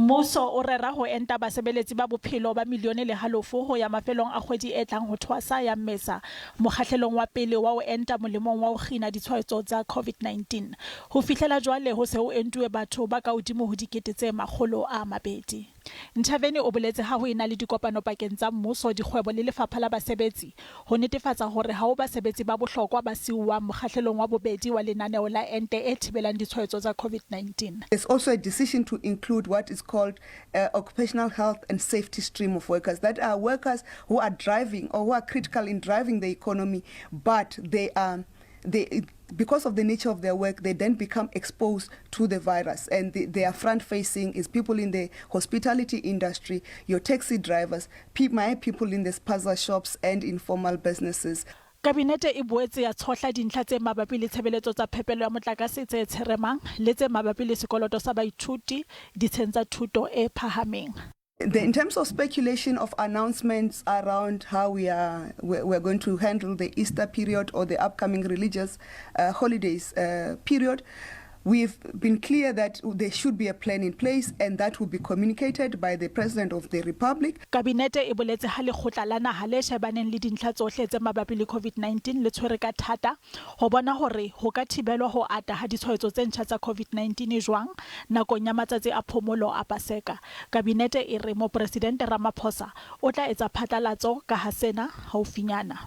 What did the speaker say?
Mmuso o rera ho enta basebeletsi ba bophelo ba milione le halofo ho ya mafelong a kgwedi e tlang ho thwasa ya Mmesa mokgahlelong wa pele wa ho enta molemong wa ho kgina ditshwaetso tsa COVID-19. Ho fihlela jwale ho se ho entuwe batho ba kahodimo ho 200,000. Ntshavheni o boletse ha ho ena le dikopano pakeng tsa mmuso, dikgwebo le lefapha la basebetsi ho netefatsa hore ha ho basebetsi ba bohlokwa ba siuwang mokgahlelong wa bobedi wa lenaneo la ente e thibelang ditshwaetso tsa COVID-19. There's also a decision to include what is called uh, occupational health and safety stream of workers that are workers who are driving or who are critical in driving the economy, but they are they because of the nature of their work, they then become exposed to the virus. And they are front facing is people in the hospitality industry, your taxi drivers, my people in the spaza shops and informal businesses. Kabinete e boetse ya tshohla dintlha tse mabapi le tshebeletso tsa phepelo ya motlakase tse tsheremang le tse mabapi le sekoloto sa baithuti ditsheng tsa thuto e phahameng. In terms of speculation of announcements around how we're going to handle the Easter period or the upcoming religious holidays period, we've been clear that there should be a plan in place and that will be communicated by the President of the Republic. Kabinete e boletse ha Lekgotla la Naha le shebaneng le dintlha tsohle tse mabapi le COVID-19 le tshwere ka thata ho bona hore ho ka thibelwa ho ata ha ditshwaetso tse ntjha tsa COVID-19 jwang nakong ya matsatsi a phomolo a Paseka. Kabinete e re Mopresidente Ramaphosa o tla etsa phatlalatso ka ha sena haufinyana.